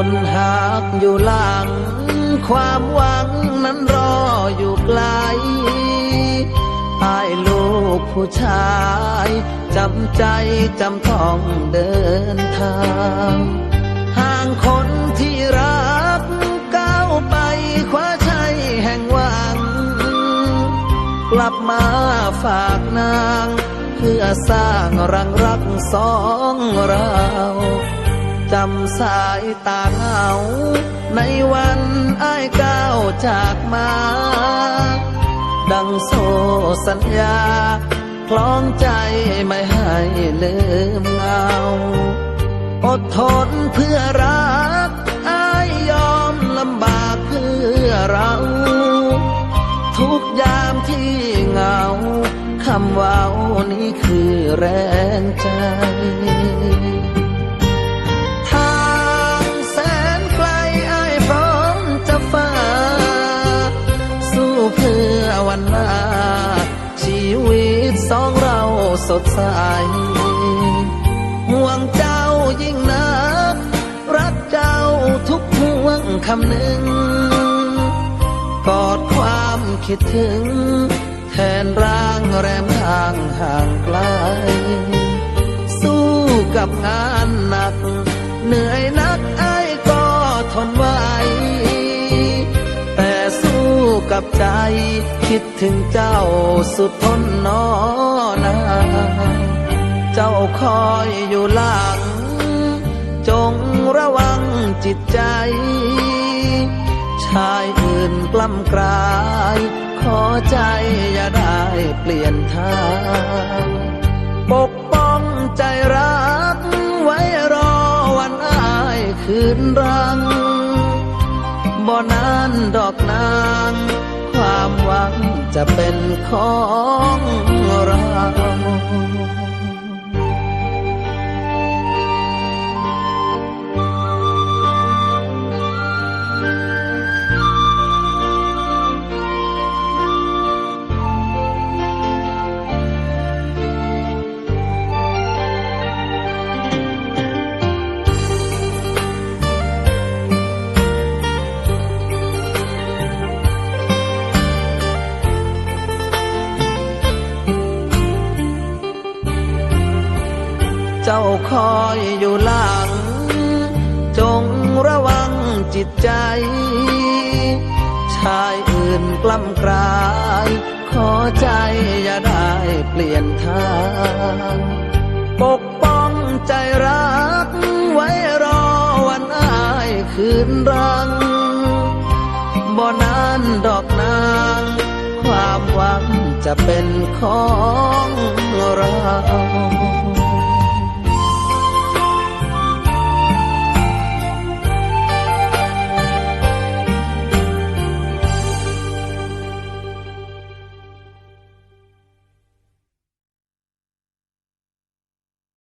ຄົນຮັກຢູ່ຫຼັງ ຄວາມຫວັງນັ້ນລໍຢູ່ໄກ ອ້າຍລູກຜູ້ຊາຍ ຈຳໃຈຈຳຕ້ອງເດີນທາງ ຫ່າງຄົນທີ່ຮັກ ກ້າວໄປຄວ້າໄຊແຫ່ງຫວັງ ກັບມາຝາກນາງ ເພື່ອສ້າງລັງຮັກສອງເຮົາ ຈຳສາຍຕາເຫງົາ ໃນວັນອ້າຍກ້າວຈາກມາ ດັ່ງໂສ້ສັນຍາ ຄລອງໃຈໄມ່ໃຫ້ລືມເຫງົາ ອົດທົນເພື່ອຮັກ ອ້າຍຍອມລຳບາກເພື່ອເຮົາ ທຸກຍາມທີ່ເຫງົາ ຄຳເວົ້ານີ້ຄືແຮງໃຈ ທາງແສນໄກລອ້າຍພ້ອມຈະຝ່າ ສູ້ເພື່ອວັນໜ້າ ຊີວິດສອງເຮົາສົດໃສ ຫ່ວງເຈົ້າຍິ່ງນັກ ຮັກເຈົ້າທຸກຫ່ວງຄຳນຶງ ກອດຄວາມຄິດເຖິງ ແທນຮ່າງແຮມທາງຫ່າງໄກ ສູ້ກັບງານໜັກ ເໜື່ອຍໜັກອ້າຍກໍທົນໄຫວ ແຕ່ສູ້ກັບໃຈ ຄິດເຖິງເຈົ້າສຸດທົນໜໍນາງ ເຈົ້າຄອຍຢູ່ຫຼັງ ຈົ່ງລະວັງຈິດໃຈ ຊາຍອື່ນກລ່ຳກລາຍ ຂໍໃຈຢ່າໄດ້ປ່ຽນທາງ ປົກປ້ອງໃຈຮັກ ໄວ້ລໍວັນອ້າຍຄືນລັງ ບໍ່ນານດອກນາງ ຄວາມຫວັງຈະເປັນຂອງເຮົາ. ເຈົ້າຄອຍຢູ່ຫຼັງ ຈົ່ງລະວັງຈິດໃຈ ຊາຍອື່ນກລ່ຳກລາຍ ຂໍໃຈຢ່າໄດ້ປ່ຽນທາງ ປົກປ້ອງໃຈຮັກ ໄວ້ລໍວັນອ້າຍຄືນລັງ ບໍ່ນານດອກນາງ ຄວາມຫວັງຈະເປັນຂອງເຮົາ.